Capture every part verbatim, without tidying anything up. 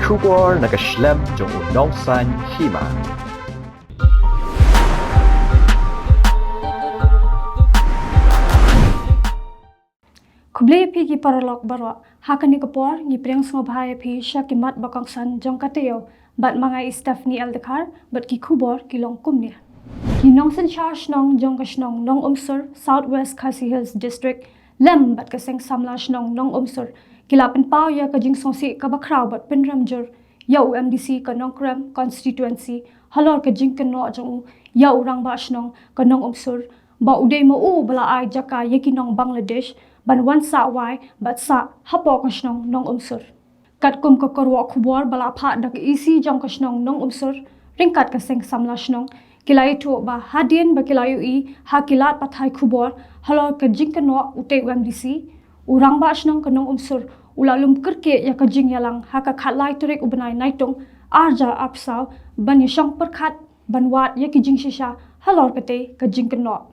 Khubor na ka shlem jong u Nongsaiñ Hima. Khublei ïa phi ki paralok baroh, ha kane ka por ngi pdiang sngewbha ïa phi sha ki mat ba kongsan jong ka taïew, bad ma nga i Stephanie L Dkhar, bad ki khubor ki long kumne. Ki nongsynshar shnong jong ka shnong Nongumsur, South West Khasi Hills District, lem bad ka seng samla shnong Nongumsur, ki la pynpaw ïa ka jingsngewsih kaba khraw bad pynrem jur ïa u M D C ka Nongkrem constituency, halor ka jingkynnoh jong u ïa u rangbah shnong ka Nongumsur, ba u dei ma u ba la ai jaka ïa ki nong Bangladesh ban wan sah wai bad sah hapoh ka shnong Nongumsur. Katkum ka kyrwoh khubor ba la phah da ka E C jong ka shnong Nongumsur, ryngkat ka seng samla shnong, ki la ïathuh ba hadien ba ki la ïohi ha ki lad pathai khubor halor ka jingkynnoh utei u M D C, u rangbah shnong ka Nongumsur u la lum kyrkieh ïa ka jingïalang ha ka khatlai tarik u bnai Naitung, arhajar arphew saw, ban ïashong pyrkhat ban wad ïa ki jingshisha halor katei ka jingkynnoh.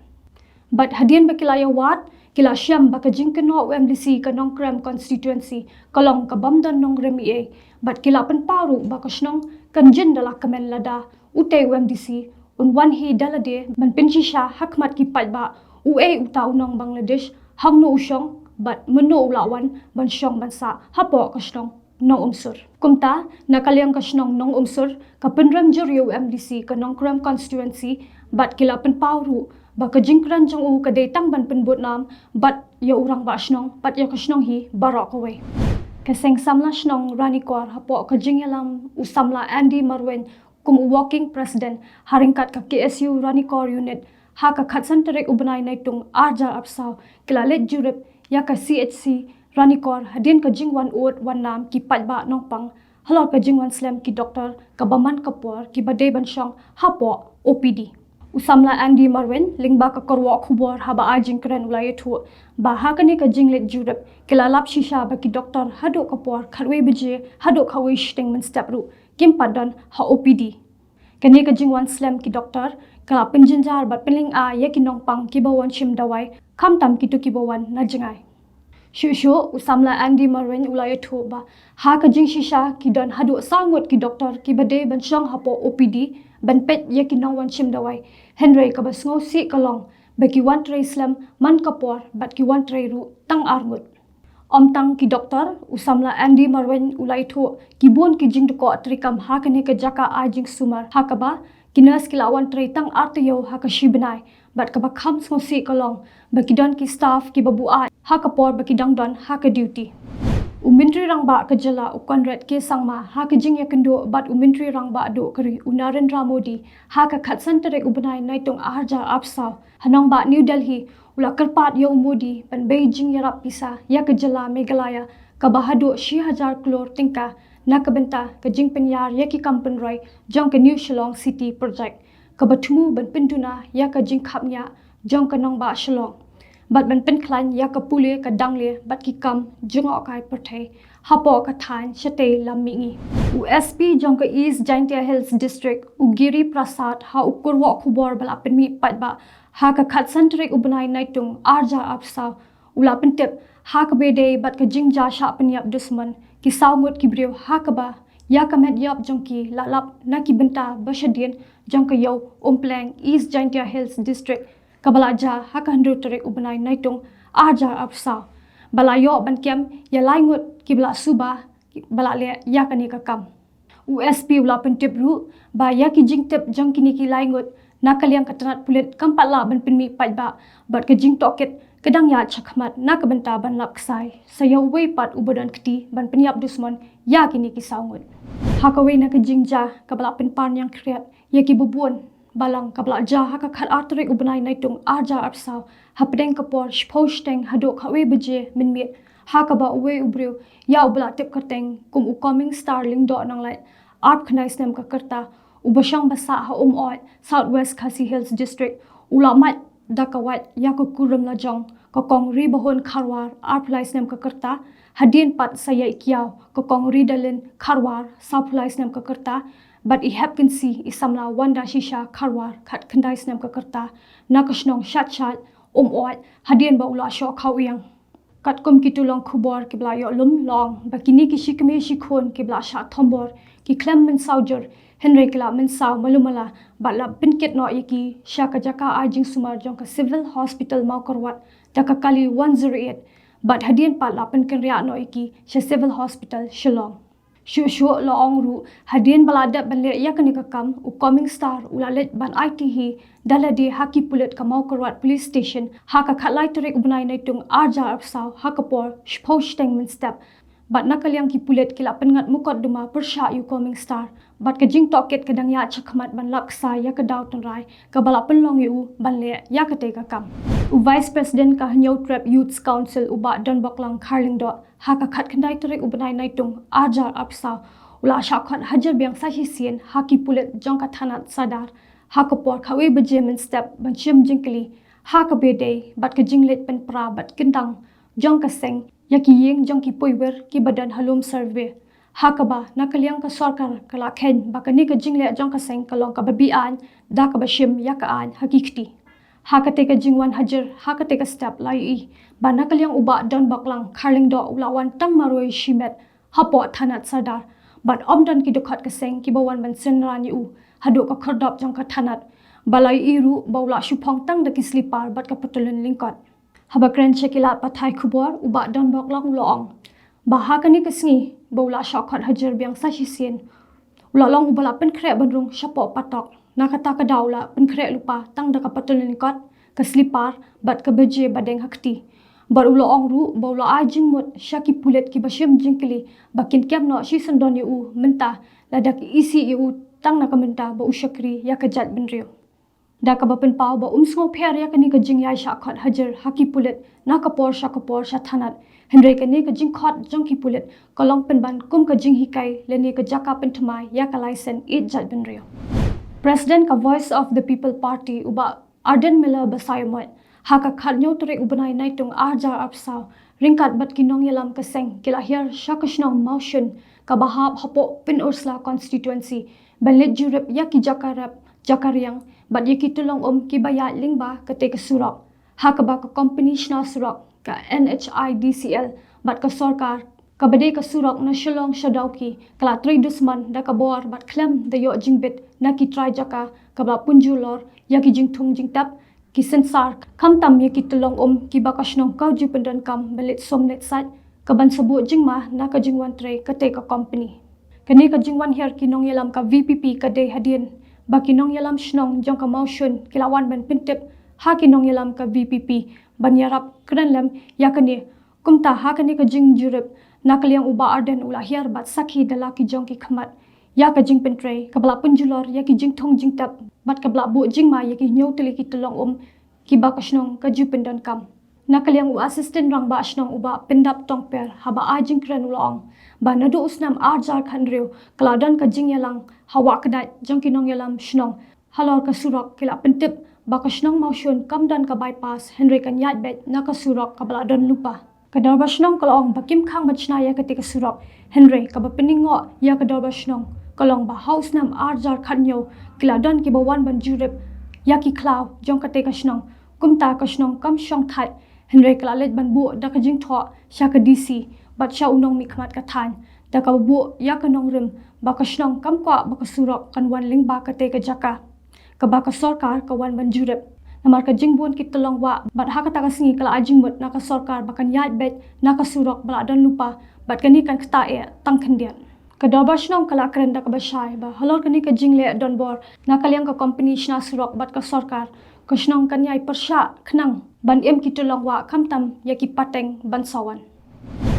Bad hadien ba ki la ïawad, ki la shem ba ka jingkynnoh u M D C ka Nongkrem constituency ka long ka bym don nongrim ei ei, bad ki la pynpaw ruh ba ka shnong kan jin da la kmen lada utei u M D C un wan hi da lade ban pynshisha ha khmat ki paidbah uei uta u nong Bangladesh, hangno u shong, bad mynno u la wan ban shong ban sah hapoh ka shnong Nongumsur. Kumta, na ka liang ka shnong Nongumsur ka pynrem jur ïa u M D C ka Nongkrem constituency, bad ki la pynpaw ruh ba ka jingkren jong u ka dei tang ban pynbud nam bad ïa u rangbah shnong bad ïa ka shnong hi baroh kawei. Ka seng samla shnong Ranikor, hapoh ka jingïalam u samla Andy Marwein kum u working president, ha ryngkat ka K S U Ranikor unit, ha ka khatsan tarik u bnai Naitung arhajar arphew saw, ki la leit jurip ïa ka C H C Ranikor hadien ka jingwan ud wan nam ki paidbah nongpang halor ka jingwan slem ki doktor kaba man ka por kiba dei ban shong hapoh O P D. U samla Andy Marwein, lyngba ka kyrwoh khubor haba ai jingkren, u la ïathuh ba ha kane ka jingleit jurip ki la lap shisha ba ki doktor haduh ka por khatwei baje haduh khatwei shiteng mynstep ruh kim pat don ha O P D. Kane ka jingwan slem ki doktor ka la pynjynjar bad pynlyngngoh ïa ki nongpang kiba wan shim dawai, khamtam kito kiba wan na jngai. Shuh shuh, u samla Andy Marwein u la ïathuh ba ha ka jingshisha ki don haduh saw ngut ki doktor kiba dei ban shong hapoh O P D ban peit ïa ki nongwan shim dawai, hynrei kaba sngewsih ka long ba ki wan trei slem man ka por bad ki wan trei ruh tang ar ngut. Ym tang ki doktor, u samla Andy Marwein u la ïathuh, ki bun ki jingdukok treikam ha kane ka jaka ai jingsumar, ha kaba ki nurse ki la wan trei tang ar taïew ha ka shi bnai, bad kaba kham sngewsih ka long ba ki don ki staff kiba buaid ha ka por ba ki dang don ha ka duty. U Myntri Rangbah ka jylla u Conrad K Sangma, ha ka jingïakynduh bad u Myntri Rangbah duh ka ri u Narendra Modi ha ka khatsan tarik u bnai Naitung arhajar arphew saw ha nongbah New Delhi, u la kyrpad ïa u Modi ban bei jingïarap pisa ïa ka jylla Meghalaya kaba haduh shi hajar klur tyngka na ka bynta ka jingpynïar ïa ki kam pynroi jong ka New Shillong City Project, kaba thmu ban pynduna ïa ka jingkhapngiah jong ka nongbah Shillong, bad ban pynkhlaiñ ïa ka pule ka dangle bad ki kam jngohkai pyrthei hapoh ka thaiñ shatei lam mihngi. U S P jong ka East Jaintia Hills District, u Giri Prasad, ha u kyrwoh khubor ba la pynmih paidbah ha ka khatsan tarik u bnai Naitung arhajar arphew saw, u la pyntip ha kaba ïadei bad ka jingjia shah pynïap dusmon ki saw ngut ki briew, ha kaba ïa ka met ïap jong ki la lap na ki bynta ba shadien jong ka ïew Umpleng, East Jaintia Hills District, kaba la jia ha ka hynriew tarik u bnai Naitung arhajar arphew saw, ba la ïoh ban kem ïa lai ngut kiba la suba ba la leh ïa kane ka kam. U S P u la pyntip ruh ba ïa ki jingtip jong kine ki lai ngut, na ka liang ka tnat pulit kam pat lah ban pynmih paidbah, bad ka jingtohkit ka dang ïaid shakhmat na ka bynta ban lap ksai sa ïa uwei pat uba don kti ban pynïap dusmon ïa kine ki saw ngut. Ha kawei na ka jingjia kaba la pynpar ñiangkhriat ïa kiba bun, balang kaba la jia ha ka khatar tarik u bnai Naitung arhajar arphew saw, hapdeng ka por shiphew shiteng haduh khatwei baje mynmiet, ha kaba uwei u briew ïa uba la tip kyrteng kum u Coming Star Lyngdoh Nonglait, arphew khyndai snem ka rta, uba shong ba sah ha Umoid, South West Khasi Hills District, u la mad da ka wait ïa ka kurim lajong ka Kong Ribahun Kharwar, arphew lai snem ka rta, hadien pat sa ïa i kiaw ka Kong Ridalin Kharwar, sawphew lai snem ka rta, bad i Hepkynsi i samla Wandashisha Kharwar, khatkhyndai snem ka rta, na ka shnong Shadshad, Umoid, hadien ba u la shoh khaw ïing. Katkum ki tulong khubor kiba la ïoh lum la ong ba kine ki shikmie shikhun kiba la shah thombor ki khlem mynsaw jur, hynrei ki la mynsaw malu mala bad la pynkit noh ïa ki sha ka jaka ai jingsumar jong ka Civil Hospital Mawkyrwat da ka kali one zero eight, bad hadien pat la pynkynriah noh ïa ki sha Civil Hospital Shillong. Shuh shuh la ong ruh, hadien ba la dep ban leh ïa kane ka kam, u Coming Star u la leit ban aiti hi da lade ha ki pulit ka Mawkyrwat Police Station ha ka khatlai tarik u bnai Naitung arhajar arphew saw ha ka por shiphew shiteng mynstep. Bad na ka liang ki pulit ki la pynngat mukotduma pyrshah ïa u Coming Star. Bad ka jingtohkit ka dang ïaid shakhmat ban lap ksai ïa ka daw tynrai kaba la pynlong ïa u ban leh ïa katei ka kam. U Vice President ka Hynñiewtrep Youths Council u Bah Donboklang Kharlyngdoh ha ka khatkhyndai tarik u bnai Naitung arhajar arphew saw u la shah khot hajir biang sa shisien ha ki pulit jong ka thanat Sadar ha ka por khatwei baje mynstep ban shim jingkylli ha kaba ïadei bad ka jingleit pynpra bad kyndang jong ka seng ïa ki ïing jong ki poiwir kiba don ha lum survey. Ha kaba na ka liang ka sorkar ka la kheiñ ba kane ka jingleh jong ka seng ka long kaba be-aiñ da kaba shim ïa ka aiñ ha ki kti. Ha katei ka jingwan hajir ha katei ka step la ïohi ba na ka liang u Bah Donboklang Kharlyngdoh u la wan tang marwei shimet hapoh thanat Sadar. Bad ym don ki dkhot ka seng kiba wan ban synran ïa u haduh ka khyrdop jong ka thanat. Ba la ïohi ruh ba u la shu phong tang da ki slipar bad ka patulun lyngkot. Haba kren sha ki lad pathai khubor u Bah Donboklang u la ong ba ha kane ka sngi ba u la shah khot hajir biang sa shisien u la long uba la pynkhreh ban rung shapoh patok. Na kata ka daw u la pynkhreh lypa tang da ka patulun lyngkot, ka slipar bad ka baje ba deng ha kti. Bad u la ong ruh ba u la ai jingmut sha ki pulit kiba shim jingkylli ba kin kem noh shisyndon ïa u mynta lada ki isih ïa u tang na ka bynta ba u shakri ïa ka jaitbynriew. Da kaba pynpaw ba um sngewpher ïa kane ka jingïaishah khot hajir ha ki pulit na ka por sha ka por sha thanat, hynrei kane ka jingkhot jong ki pulit ka long pynban kum ka jinghikai lane ka jaka pynthymmai ïa ka laisen ïeit jaitbynriew. President ka Voice of the People Party u Bah Ardent Miller Basaiawmoit ha ka khathynñiew tarik u bnai Naitung arhajar arphew saw ryngkat bad ki nongïalam ka seng ki la hiar sha ka shnong Mawshun kaba hap hapoh Pynursla constituency ban leit jurip ïa ki jaka rep jaka riang bad ïa ki tyllong um kiba ïaid lyngba katei ka surok. Ha kaba ka kompani shna surok ka N H I D C L bad ka sorkar kaba dei ka surok na Shillong sha Dawki ka la trei dusmon da ka bor bad khlem da ïoh jingbit na ki trai jaka kaba la pynjulor ïa ki jingthung jingtep, ki sensar, khamtam ïa ki tyllong um kiba ka shnong ka ju pyndonkam ban leit sum leit sait kaban sa buh jingma na ka jingwan trei katei ka kompani. Kane ka jingwan hiar ki nongïalam ka V P P ka dei hadien ba ki nongïalam shnong jong ka Mawshun ki la wan ban pyntip ha ki nongïalam ka V P P ban ïarap kren lem ïa kane. Kumta ha kane ka jingjurip na ka liang u Bah Ardent u la hiar bad sakhi da la ki jong ki khmat ïa ka jingpyntrei kaba la pynjulor ïa ki jingthung jingtep bad kaba la buh jingma ïa ki hynñiew tylli ki tyllong um kiba ka shnong ka ju pyndonkam. Na ka liang u Assistant Rangbah Shnong u Bah Pyndap Tongper haba ai jingkren u la ong ba naduh u snem arhajar khathynriew ka la don ka jingïalang ha wah kdait jong ki nongïalam shnong halor ka surok. Ki la pyntip ba ka shnong Mawshun kam don ka bypass hynrei kan ïaid beit na ka surok kaba la don lypa. Ka dorbar shnong ka la ong ba kim khang ban shna ïa katei ka surok, hynrei kaba pynïngoh ïa ka dorbar shnong ka long ba ha u snem arhajar khathynñiew ki la don kiba wan ban jurip ïa ki khlaw jong katei ka shnong. Kumta ka shnong kam shong thait, hynrei ka la leit ban buh da ka jingthoh sha ka D C bad sha u nongmihkhmat ka thaiñ da kaba buh ïa ka nongrim ba ka shnong kam kwah ba ka surok kan wan lyngba katei ka jaka kaba ka sorkar ka wan ban jurip. Namar ka jingbun ki tyllong wah bad ha kata ka sngi ka la ai jingmut na ka sorkar ba kan ïaid beit na ka surok ba la don lypa bad kane kan ktah eh tang khyndiat. Ka dorbar shnong ka la kren da kaba shai ba halor kane ka jingleh donbor na ka liang ka kompani shna surok bad ka sorkar, ka shnong kan ïai pyrshah khnang ban im ki tyllong wah khamtam ïa ki pateng ban sa wan.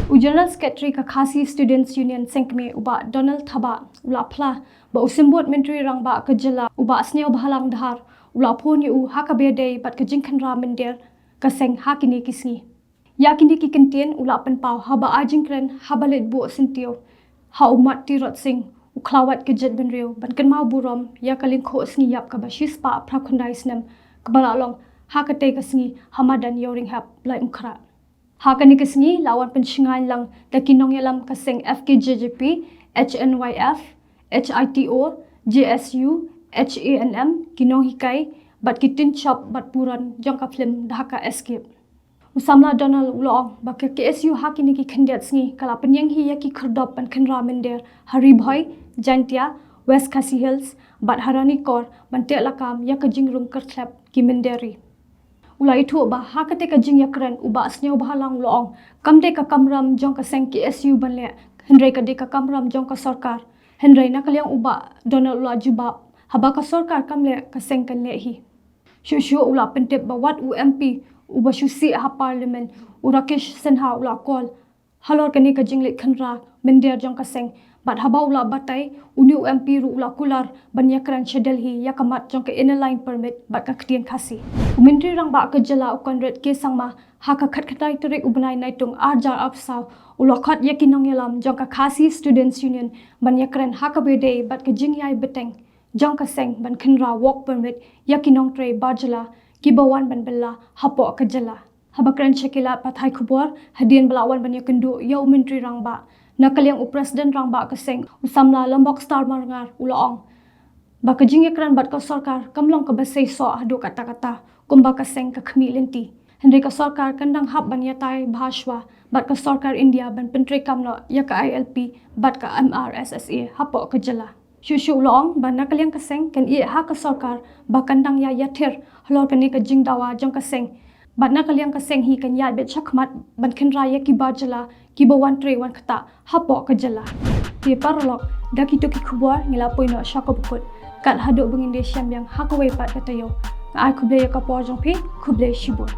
U General Secretary ka Khasi Students Union Sengkmie u Bah Donald Thabah u la phla ba u Symbud Myntri Rangbah ka jylla u Bah Sniawbhalang Dhar u la phone ïa u ha kaba ïadei bad ka jingkhynra mynder ka seng ha kine ki sngi. Ïa kine ki kyntien u la pynpaw haba ai jingkren haba leit buh syntiew ha u Mat Tirot Sing, u khlawait ka jaitbynriew ban kynmaw burom ïa ka lyngkhuh sngi ïap kaba shispah phra khyndai snem kaba la long ha katei ka sngi ha madan Ïawrynghep Laitumkhrah. Ha kane ka sngi la wan pynshngaiñ lang da ki nongïalam ka seng F K J J P, H N Y F, H I T O, J S U, H A N M, ki nonghikai bad ki tynshop bad puron jong ka film Dhaka Escape. U samla Donald u la ong ba ka K S U ha kine ki khyndiat sngi ka la pynïeng hi ïa ki khyrdop ban khynra mynder ha Ri Bhoi, Jaintia, West Khasi Hills bad ha Ranikor ban teh lakam ïa ka jingrung kyrthlep ki mynder ri. U la ïathuh ba ha kata ka jingïakren u Bah Sniawbhalang u la ong kam dei ka kamram jong ka seng K S U ban leh, hynrei ka dei ka kamram jong ka sorkar. Hynrei na ka liang u Bah Donald u la jubab, haba ka sorkar kam leh ka seng kan leh hi. Shuh shuh u la pyntip ba wat u M P uba shu sih ha Parliament, u Rakesh Sinha u la call halor kane ka jingleit khynra mynder jong ka seng, bad haba u la batai, une u M P ruh u la kular ban ïakren sha Delhi ïa ka mat jong ka Inner Line Permit bad ka ktien Khasi. U Myntri Rangbah ka jylla u Conrad K Sangma ha ka khatkhyndai tarik u bnai Naitung arhajar arphew saw u la khot ïa ki nongïalam jong ka Khasi Students Union ban ïakren ha kaba ïadei bad ka jingïai bteng jong ka seng ban khynra work permit ïa ki nongtrei bar jylla kiba wan ban bylla hapoh ka jylla. Haba kren sha ki lad pathai khubor hadien ba la wan ban ïakynduh ïa u Myntri Rangbah, na ka liang u President Rangbah ka seng u samla Lombok Star Marngar u la ong ba ka jingïakren bad ka sorkar kam long kaba seisoh haduh katta katta kumba ka seng ka khmih lynti. Hynrei ka sorkar kan dang hap ban ïatai bha shuwa bad ka sorkar India ban pyntreikam noh ïa ka I L P bad ka M R S S A hapoh ka jylla. Shuh shuh u la ong ba na ka liang ka seng kan ïeh ha ka sorkar ba kan dang ïa ïathir halor kane ka jingdawa jong ka seng. Bad na ka liang ka seng hi kan ïaid beit shakhmat ban khynra ïa ki bar jylla kiba wan trei wan ktah hapoh ka jylla. Te paralok, da kito ki khubor ngi la poi noh sha kaba kut. Kat haduh ba ngin da ïashem biang ha kawei pat ka taïew, nga ai khublei ïa ka por jong phi, khublei shibun.